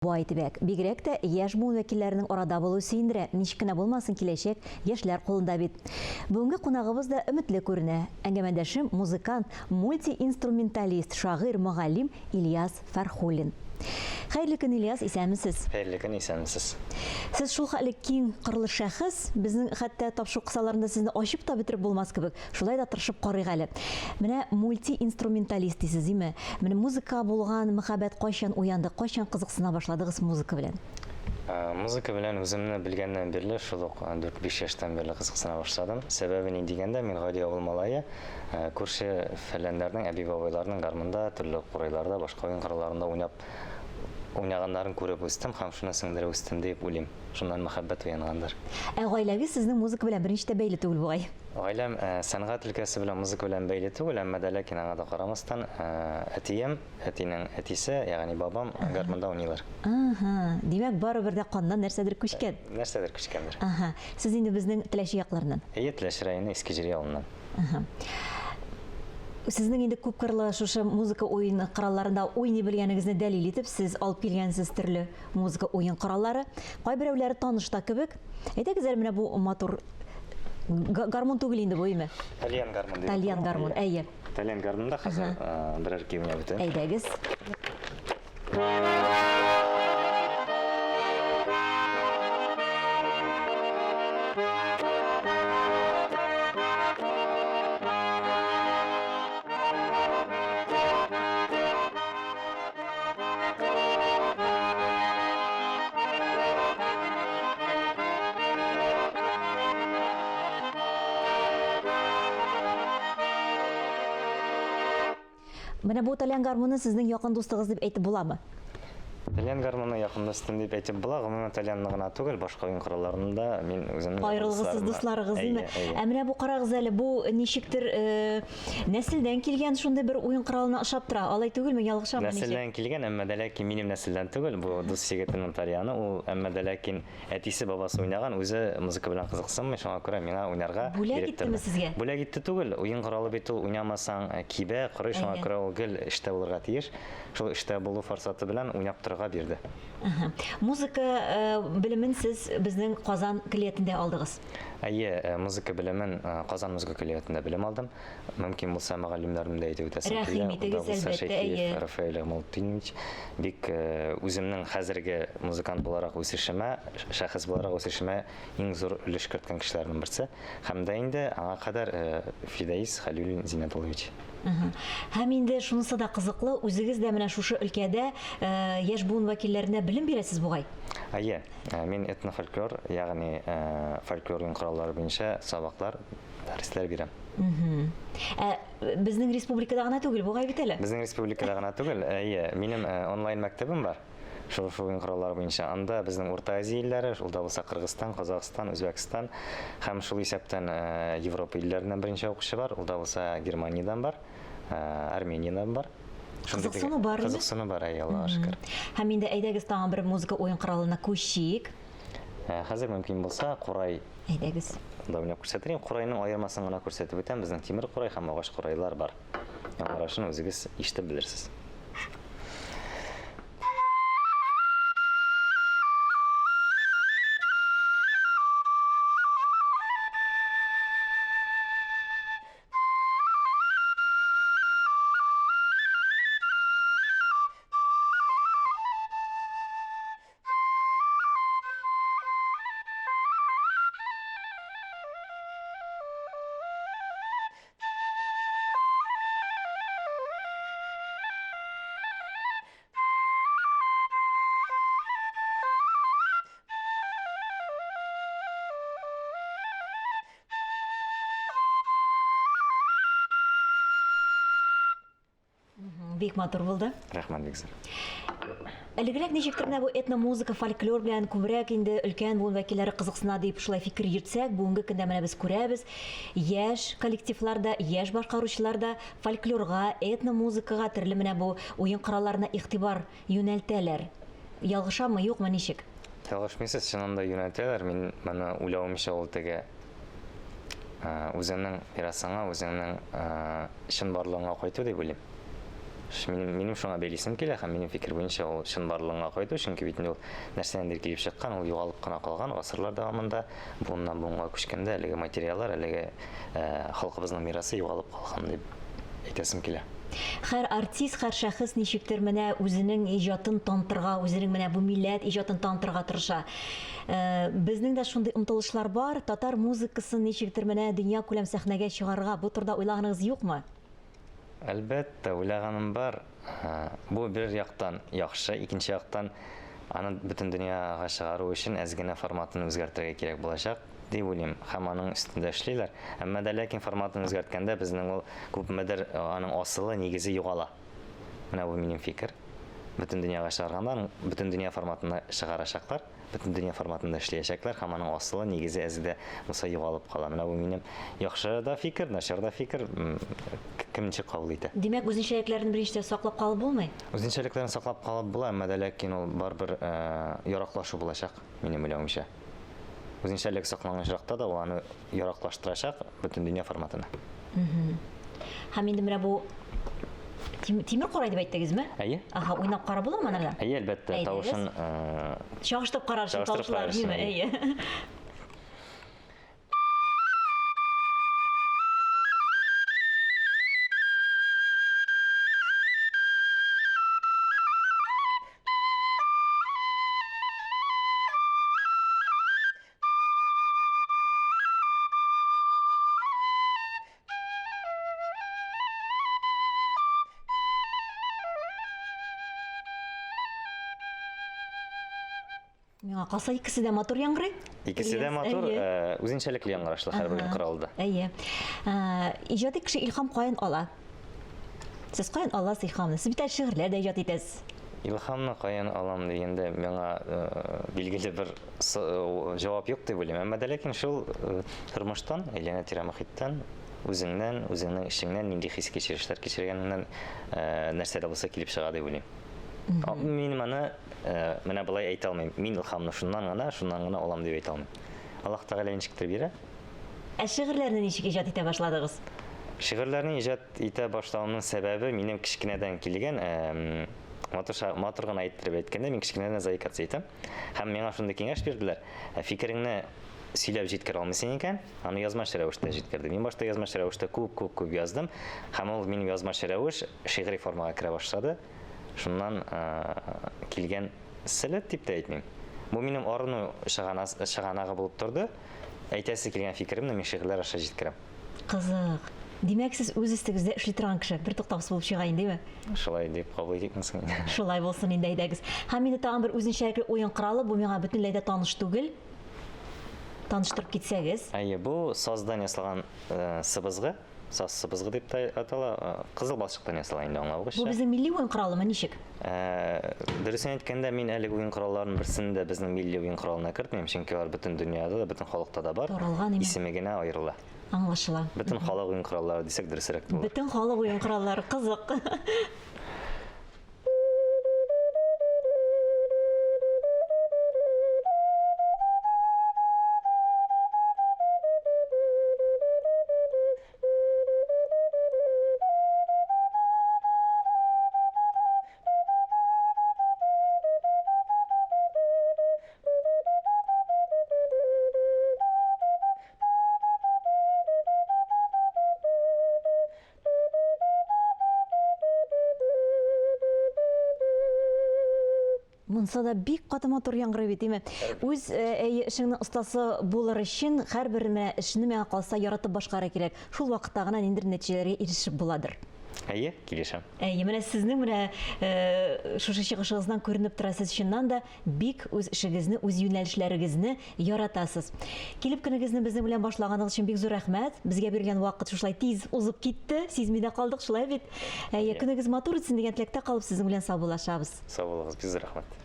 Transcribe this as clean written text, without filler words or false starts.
Бай төбәк. Бигрәк тә яшь буын вәкилләренең арада булуы сөендерә, ничек кенә булмасын, киләчәк яшьләр кулында бит. Бүгенге кунагыбыз да өметле күренә. Әңгәмәдәшем, музыкант, мультиинструменталист, шагыйрь, мөгаллим Ильяс Фәрхуллин. Хәерле көн, Ильяс, исәнмесез. Хәерле көн, исәнмесез. Сез шул хәтле киң кырлы шәхес, безнең хәтта тапшыру кысаларында сезне ачып та бетереп булмас кебек. Шулай да тырышып карыйк әле. Менә мультиинструменталист дисез, димме? Менә музыкага булган мәхәббәт кайчан уянды, кайчан кызыксына башладыгыз музыка белән? Музыка белән үземне белгәннән бирле, шул ук дүрт-биш яшьтән бирле кызыксына башладым. Сәбәбе ни дигәндә, мин гади авыл малае, күрше фәләннәрнең, әби-бабайларның гармунда, төрле курайларда, башка уен коралларында уйнап уйнаганнарын күреп үстем һәм шуны сеңдереп үстем диеп уйлыйм. Шуннан мәхәббәт уянгандыр. Ә гаиләгез сезнең музыка белән берничек тә бәйле түгел бугай? Гаиләм сәнгать өлкәсе белән, музыка белән бәйле түгел, әмма дә ләкин аңа да карамастан, әтием, әтинең әтисе, ягъни бабам гармунда уйныйлар. Аһа, димәк, барыбер дә каннан нәрсәдер күчкән. Нәрсәдер күчкәндер. Аһа. Сез инде безнең Теләче якларыннан. Әйе, Теләче районы Иске Җөри авылыннан. Аһа. Сезнең инде күпкырлы шушы музыка уен коралларында уйный белгәнегезне дәлил итеп, сез алып килгәнсез төрле музыка уен кораллары. Кайберәүләре таныш та кебек. Әйдәгез әле менә бу матур гармун түгел инде бу, әйме? Тальян гармун дип. Тальян гармун, әйе. Тальян гармунда хәзер берәр көй уйнап үтәм. Әйдәгез. Менә бу тальян гармуны сезнең якын дустыгыз дип әйтеп буламы? Тальян гармуны якын дустым дип әйтеп була. Гомумән, тальянны гына түгел, башка уен коралларны да мин үземнең Аерылгысыз дусларыгыз, димме? Ә менә бу карагыз әле, бу ничектер э, нәселдән килгән шундый бер уен коралына ошап тора. Алай түгелме, ялгышаммы ничек? Нәселдән килгән, әмма дә ләкин минем нәселдән түгел. Бу дус егетемнең тальяны. Ул әмма дә ләкин Әтисе, бабасы уйнаган, үзе музыка белән кызыксынмый, шуңа күрә миңа уйнарга Бүләк биреп иттеме торды. сезгә? Бүләк итте түгел, уен коралы бит ул, уйнамасаң, кибә, корый, шуңа Әйе. күрә ул гел эштә булырга тиеш. Шул эштә булу форсаты белән уйнап торырга бирде. Әһә. Музыка белемен сез безнең Казан көллиятендә алдыгыз. Әйе, музыка белемен Казан музыка көллиятендә белем алдым. Мөмкин булса, мөгаллимнәремне дә әйтеп үтәсем килә. Рәхим итегез, Ул да булса әлбәттә, Шәйхиев әйе. Рафаэль Гамалтдинович. Бик үземнең хәзерге музыкант буларак үсешемә, шәхес буларак үсешемә иң зур өлеш керткән кешеләрнең берсе. Һәм дә инде аңа кадәр Фидаис Хәлиуллин Зиннәтуллович. Һәм инде шунысы да кызыклы, үзегез дә менә шушы өлкәдә яшь буын вәкилләренә белем бирәсез бугай? Әйе, мин этнофольклор, ягъни фольклор уен кораллары буенча сабаклар Дәресләр бирәм. Ә безнең республикада гына түгел бугай бит әле? Безнең республикада гына түгел, әйе. Минем онлайн мәктәбем бар. Шул уен кораллары буенча. Анда безнең Урта Азия илләре, ул да булса Кыргызстан, Казахстан, Үзбәкстан һәм шул исәптән Европа илләреннән берничә укучы бар. Ул да булса Германиядән бар, Армениядән бар. Кызыксыну бар инде. Кызыксыну бар, әйе, Аллага шөкер. Һәм инде әйдәгез тагын бер музыка уен коралына күчик. Хәзер мөмкин булса, курай Әйдәгез. Да уйнап күрсәтер идем. Курайның аермасын гына күрсәтеп үтәм. Безнең тимер курай һәм агач курайлар бар. Яңгырашын үзегез ишетеп белерсез. Бик матур булды. Рәхмәт бик зур. Элегрәк ничектер менә бу этномузыка, фольклор белән күбрәк инде өлкән буын вәкилләре кызыксына дип шулай фикер йөртсәк, бүгенге көндә менә без күрәбез, яшь коллективлар да, яшь башкаручылар да фольклорга, этномузыкага, төрле менә бу уен коралларына игътибар юнәлтәләр. Ялгышаммы, юкмы, ничек? Ялгышмыйсыз, чыннан да юнәлтәләр. Мин моны уйлавымча ул теге үзеңнең мирасыңа, үзеңнең чынбарлыгыңа кайту дип уйлыйм. Минем, минем шуңа бәйлисем килә һәм минем фикер буенча ул чынбарлыгына кайту, чөнки бит инде ул нәрсәдәндер килеп чыккан, ул югалып кына калган гасырлар дәвамында буыннан буынга күчкәндә әлеге материаллар, әлеге халкыбызның мирасы югалып калган дип әйтәсем килә. Һәр артист, һәр шәхес ничектер менә үзенең иҗатын танытырга, үзенең менә бу милләт иҗатын танытырга тырыша. Безнең дә шундый омтылышлар бар, татар музыкасын ничектер менә дөньякүләм сәхнәгә чыгарырга. Бу турыда уйлаганыгыз юкмы? Әлбәттә, уйлаганым бар. Бу бер яктан яхшы, икенче яктан аны бөтен дөньяга чыгару өчен әз генә форматын үзгәртергә кирәк булачак дип уйлыйм. Һәм аның өстендә эшлиләр. Әмма дә ләкин форматын үзгәрткәндә безнең ул күпмедер аның асылы, нигезе югала. Менә бу минем фикер. Бөтен дөньяга чыгарганда аның бөтен дөнья форматында чыгарачаклар. Бөтен дөнья форматында эшләячәкләр һәм аның асылы, нигезе әз дә булса югалып кала. Менә бу минем яхшы да фикер, начар да фикер, кем ничек кабул итә. Димәк, үзенчәлекләрен берничек тә саклап калып булмый? Үзенчәлекләрен саклап калып була, әмма дә ләкин ул барыбер яраклашу булачак, минем уйлавымча. Үзенчәлек сакланган очракта да ул аны яраклаштырачак бөтен дөнья форматына. Һәм инде менә бу тимер курай дип әйттегезме? Әйе. Аһа, уйнап карап буламы аны? Әйе, әлбәттә, тавышын чагыштырып карар өчен тавышлар, димме? Әйе. Миңа калса икесе дә матур яңгырый. Икесе дә матур, э, үзенчәлекле яңгырашлы һәрбер коралда. Әйе. Э, иҗади кеше илһам каян ала? Сез каян аласыз илһамны? Сез бит әле шигырьләр дә иҗат итәсез. Илһамны каян алам дигәндә, миңа э, билгеле бер җавап юк дип уйлыйм. Әмма дә ләкин шул тормыштан, әйләнә-тирә мохиттән, үзеңнән, үзеңнең эчеңнән нинди хис-кичерешләр кичергәнеңнән нәрсә дә булса килеп чыга дип уйлыйм. Мин моны менә болай әйтә алмыйм. Мин илһамны шуннан гына, шуннан гына алам дип әйтә алмыйм. Аллаһ Тәгалә ничектер бирә. Ә шигырьләрне ничек иҗат итә башладыгыз? Шигырьләрне иҗат итә башлавымның сәбәбе минем кечкенәдән килгән, матур, матур гына иттереп әйткәндә, мин кечкенәдән заикаться итәм. Һәм миңа шундый киңәш бирделәр, ә фикереңне сөйләп җиткерә алмыйсың икән, аны язмача рәвештә җиткер дип. Мин башта язмача рәвештә күп-күп-күп яздым, һәм ул минем язмача рәвеш шигъри формага керә башлады. Шуннан килгән сәләт дип тә әйтмим. Бу минем арыну чыганагы булып торды. Әйтәсе килгән фикеремне мин шигырьләр аша җиткерәм. Кызык. Димәк, сез үз өстегездә эшли торган кеше. Бер туктаусыз булып чыга инде, әйме? Шулай дип кабул итикме соң инде? Шулай булсын инде, әйдәгез. Һәм инде тагын бер үзенчәлекле уен коралы, бу миңа бөтенләй дә таныш түгел. Таныштырып китсәгез. Әйе, бу саздан ясалган сыбызгы. Саз сыбызгы дип тә атала. Кызыл балчыктан ясала инде, аңлавыгызча. Бу безнең милли уен коралымы, ничек? Дөресен әйткәндә, мин әлеге уен коралларының берсен дә безнең милли уен коралына кертмим, чөнки алар бөтен дөньяда да, бөтен халыкта да бар. Таралган инде. Исеме генә аерыла. Аңлашыла. Бөтен халык уен кораллары дисәк, дөресрәк булыр. Бөтен халык уен кораллары, кызык. Монсы да бик каты матур яңгырый бит, димме? Үз э, әйе, эшеңнең остасы булыр өчен һәрбер менә эшне миңа калса яратып башкарырга кирәк. Шул вакытта гына ниндидер нәтиҗәләргә ирешеп буладыр. Әйе, килешәм. Әйе, менә сезнең менә э, шушы чыгышыгыздан күренеп тора, сез чыннан да бик үз эшегезне, үз юнәлешләрегезне яратасыз. Килеп көнегезне безнең белән башлаганыгыз өчен бик зур рәхмәт. Безгә бирелгән вакыт шушылай тиз узып китте, сизми дә калдык, шулай бит? Әйе, көнегез матур үтсен дигән теләктә калып, сезнең белән саубуллашабыз. Сау булыгыз, бик зур рәхмәт.